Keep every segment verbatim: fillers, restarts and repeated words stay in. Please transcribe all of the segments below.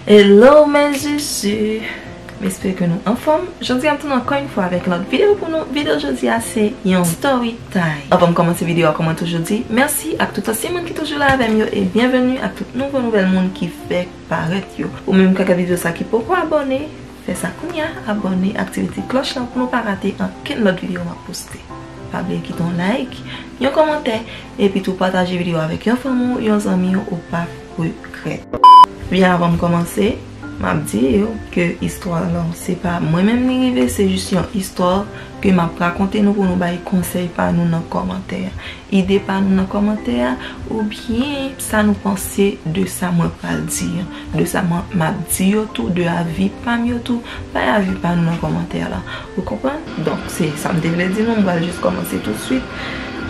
Hello mes zuzu! M espere ke nou anfòm. Jodi a m tounen ankò yon fwa avèk lòt videyo pou nou. Videyo jodi a se yon story time. Anvan m kòmanse videyo a, kòm mwen toujou di, mèsi ak tout ansyen moun ki toujou la avè m yo e byenveni ak tout nouvo nouvèl moun ki fèk parèt yo. Ou menm k ap gade videyo sa ki poko abòne, fè sa kounye a, abòne, aktive ti klòch lan pou nou pa rate ankenn lòt videyo m ap poste. Pa bliye kite yon like, yon kòmantè, epi tou pataje videyo avèk yon fanmi w, yon zanmi w, ou p ap regrèt. Byen, avan m kòmanse, m ap di w ke istwa lan se pa mwen menm li rive, se jis yon istwa ke m ap rakonte nou pou nou bay konsèy pa nou nan kòmantè a. Ide pa nou nan kòmantè a, oubyen sa nou panse de sa mwen pral di an, de sa mwen, m ap di yo tou, de avi pa m yo tou, bay avi pa nou nan kòmantè la. Ou konprann? Donk, se sa m te vle di nou, m pral jis kòmanse toutswit.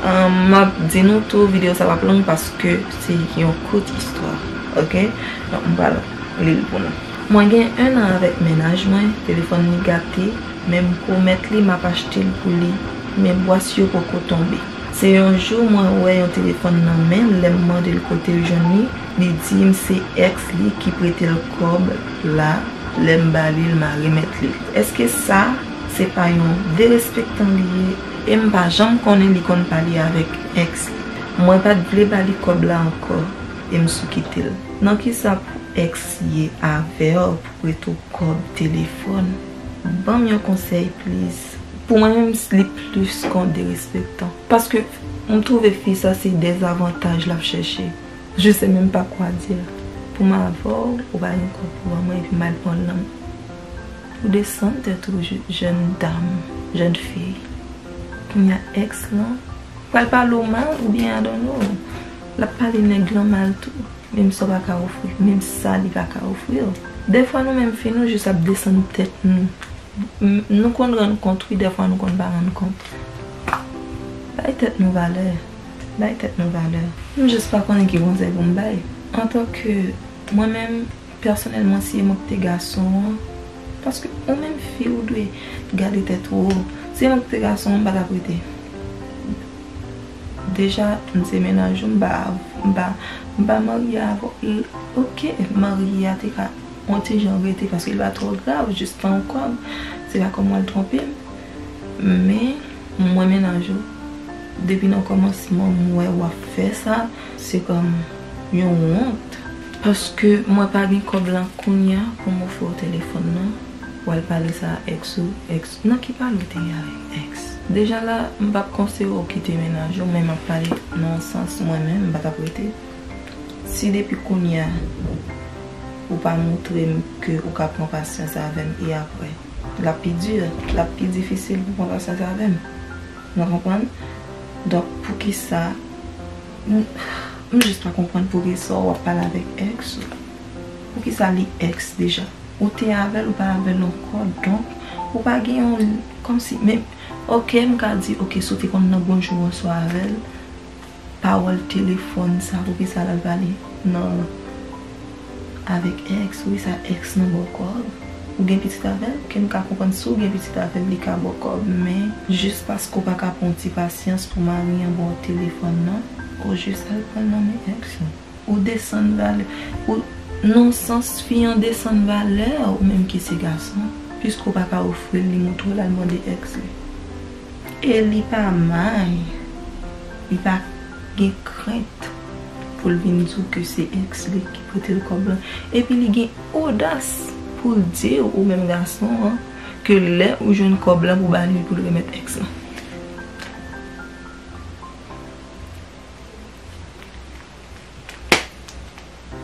Ahn, m ap di nou tou, videyo sa p ap long paske se yon kout istwa, oke? Donk, m pral li l pou nou. Mwen gen en an avèk mennaj mwen, telefòn li gate, men m pwomèt li m ap achte l pou li, men bwat yo poko tonbe. Se yon jou mwen wè yon telefòn nan men l, lè m mande l kote l jwenn li, li di m se èks li ki prete l kòb la, lè m ba li l m a remèt li l. Èske sa se pa yon derespektan li ye? E m pa janm konnen li konn pale avèk èks li. Mwen pa t vle ba li kòb la ankò e m sou kite l. Nan kisa pou èks ye avè w pou prete w kòb telefòn? Ban m yon konsèy please. Pou mwen menm, li plis kon derespektan. Paske m twouve fi sa se dezavantaj l ap chèche. Je sais même pas quoi dire. Pou m avè w, ou pa gen kòb pou ban mwen epi m al pran l nan men w. Ou desann tèt ou, je- jèn dam, jèn fi. Kounye a èks lan pral pale w mal oubyen I don't know. L ap pale nèg lan mal tou. Menm sa w pa ka ofri, menm sa li pa ka ofri w. Dèfwa nou menm fi nou jis ap desann tèt nou. M- nou konn rann kont wi, dèfwa nou konn pa rann kont. Bay tèt nou valè. Bay tèt nou valè. M jis pa konnen ki konsèy pou m bay. Antanke mwen menm, pèsonèlman, si e mwen ki te gason an, paske ou menm fi, ou dwe gade tèt ou. Si e mwen ki te gason an, m pa t ap rete. Deja, m se mennaj ou, m pa, m pa, m pa marye avè w. L- oke, marye a te ka yon ti jan rete paske li pa twò grav, jis fè yon kòb. Se pa kòm w al twonpe m. Men, mwen mennaj ou, depi nan kòmansman, m wè w ap fè sa, se kòm yon wont. Paske mwen pa gen kòb lan kounye a pou m ofri w telefòn nan. W al pale sa a èks ou, èks. Nan ki pale w te ye avèk èks? Deja la, m p ap konseye w kite mennaj ou, men m ap pale nan yon sans mwen menm, m pa t ap rete. Si depi kounye a, ou pa montre m ke ou ka pran pasyans avè m, e apre? L ap pi di, l ap pi difisil pou pran pasyans avè m. Nou konprann? Donk, poukisa, m, m jis pa konprann poukisa w ap pale avèk èks ou. Poukisa li èks deja? Ou te avè l, ou pa avè l ankò, donk, ou pa gen yon, kòmsi, men, oke, m ka di, oke, si w te konn nan bonjou bonswa avè l, pawòl telefòn sa, poukisa l al pale nan, avèk èks, wi, sa èks nan ba w kòb. Ou gen pitit avè l? Oke, m ka konprann si w gen pitit avè l, li ka ba w kòb, men jis paske w pa ka pran yon ti pasyans pou mari an ba w telefòn nan, ou jis al pran l nan men èks ou. Ou desann valè, ou, nan sans fi an desann valè ou menm ki se gason, piske w pa ka ofri l, li montre w l al mande èks li. E li pa may, li pa gen krent pou l vin di w ke se èks li ki prete l kòb lan. Epi li gen odas pou l di w, ou menm gason an, ke lè ou jwenn kòb lan pou ba li l pou l remèt èks lan.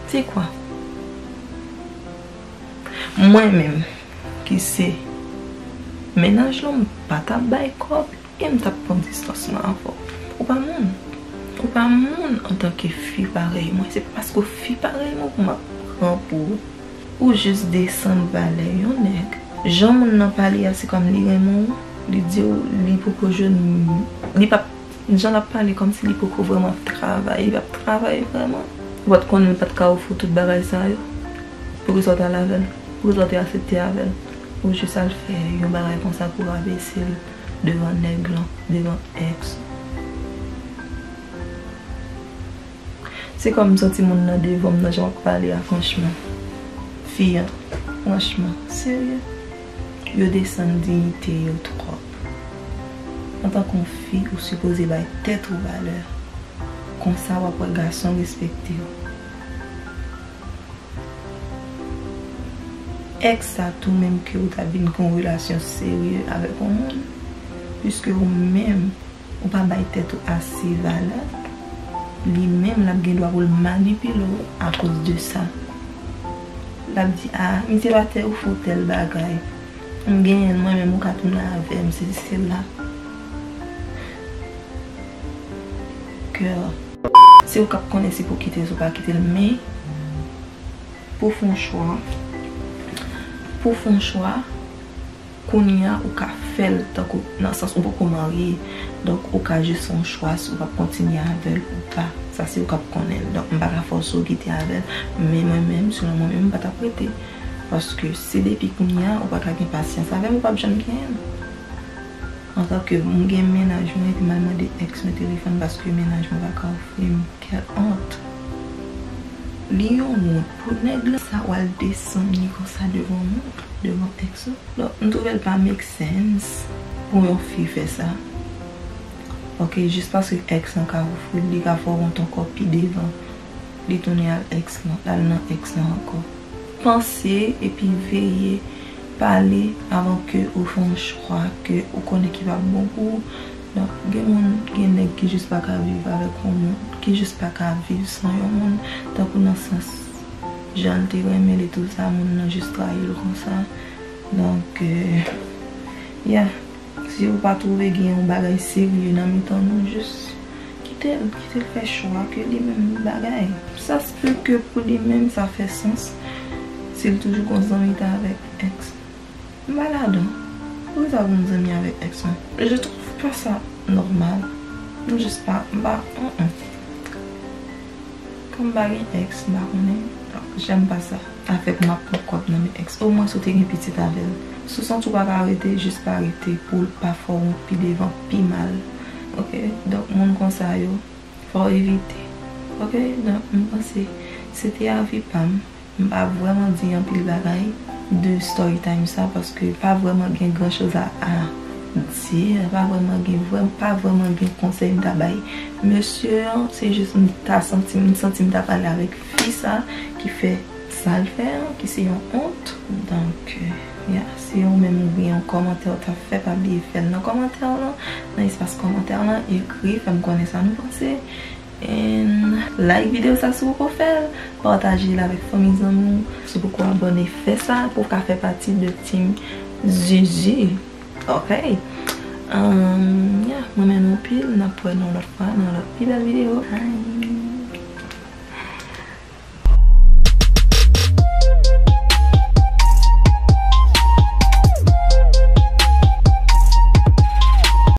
C'est quoi? Mwen menm, ki se mennaj lan, m pa t ap bay kòb e m t ap pran distans mwen avè w. Ou pa moun. Ou pa moun antanke fi parèy mwen. Se pa paske w fi parèy mwen pou m ap pran pou ou. Ou jis desann valè yon nèg. Jan moun nan pale a, se kòm li renmen w, li di w li poko jwenn, li p ap, jan l ap pale kòmsi li poko vrèman ap travay, li p ap travay vrèman. Ou pa t konnen li pa t ka ofri w tout bagay sa yo? Poukisa w t al avè l? Poukisa w te aksepte avè l? Ou jis al fè yon bagay konsa pou rabese l devan nèg lan, devan èks. Se kòm m santi moun nan devan m nan, jan w ap pale a, franchman. Fi an, franchman, serye, yo desann diyite yo twòp. Antanke yon fi, ou sipoze bay tèt ou valè. Konsa w ap wè gason respekte w. Èks sa tou menm ke ou ta vin gen yon relasyon serye avèk yon moun, piske ou menm ou pa bay tèt ou ase valè, li menm l ap gen dwa pou l manipile w akoz de sa. L ap di, "A, misye pa te ofri w tèl bagay. M genyen l mwen menm, ou ka tounen avè m, sesi sela." Kè. Se ou k ap konnen si pou kite l, si ou pa kite l, men pou fè yon chwa, pou fè yon chwa, kounye a ou ka fè l tankou, nan sans ou poko marye, donk ou ka jis fè yon chwa si ou p ap kontinye avè l ou pa. Sa se ou k ap konnen l. Donk m pa ka fòse w kite avè l, men mwen menm, selon mwen menm, m pa t ap rete. Paske si depi kounye a ou pa ka gen pasyans avè m, ou p ap janm genyen l. Antanke m gen mennaj mwen epi m al mande èks mwen telefòn paske mennaj mwen pa ka ofri m, kèl ont. Li yon wont pou nèg la sa w al desann li konsa devan moun, devan èks ou. Donk m twouve l pa make sense pou yon fi fè sa. Ok, jis paske èks lan ka ofri l, li ka fè w wont ankò pi devan. Li tounen al èks lan, l al nan èks lan ankò. Panse epi veye pale avan ke ou fè yon chwa ke ou konnen ki p ap bon pou ou. Donk, gen moun, gen nèg ki jis pa ka viv avèk yon moun, ki jis pa ka viv san yon moun, tankou nan sans jan l te renmen li tou sa, moun nan jis trayi l konsa. Donk, euh, yeah. Si ou pa twouve gen yon bagay serye nan mitan nou, jis kite l, kite l fè chwa ke li menm bagay. Sa se pe ke pou li menm sa fè sans si l toujou gon zanmi ta avèk èks. M pa ladan. Poukisa pou m zanmi avèk èks mwen? Je trouve pas ça normal. M jis pa, m pa, mm, mm. Kòm m pa gen èks, m pa konnen. Donk, j'aime pas ça. Afè pou m ap pran kòb nan men èks. Omwen si w te gen pitit avè l. Si w santi w pa ka rete, jis pa rete pou l pa fè w wont pi devan, pi mal. Ok? Donk, moun konsa yo, fò w evite. Ok? Donk, m panse se te avi pa m. M pa vrèman di anpil bagay de story time sa, paske pa vrèman gen gran choz a, a di, pa vrèman gen, vrè-, pa vrèman gen konsèy m ta bay mesye an, se jis m ta santi, m santi m ta pale avèk fi sa ki fè sa l fè an, ki se yon ont. Donk, euh, yeah, si ou menm ou gen yon kòmantè ou ta fè, pa bliye fè l nan kòmantè w lan, nan espas kòmantè w lan, ekri, fè m konnen sa nou panse. And like videyo sa si w poko fè l, pataje l avèk fanmi, zanmi w. Si w poko abòne, fè sa pou w ka fè pati de team Zuzu. Ok. Um, yeah, mwen renmen nou anpil. N ap wè nou yon lòt fwa nan yon lòt pi bèl videyo. Bye.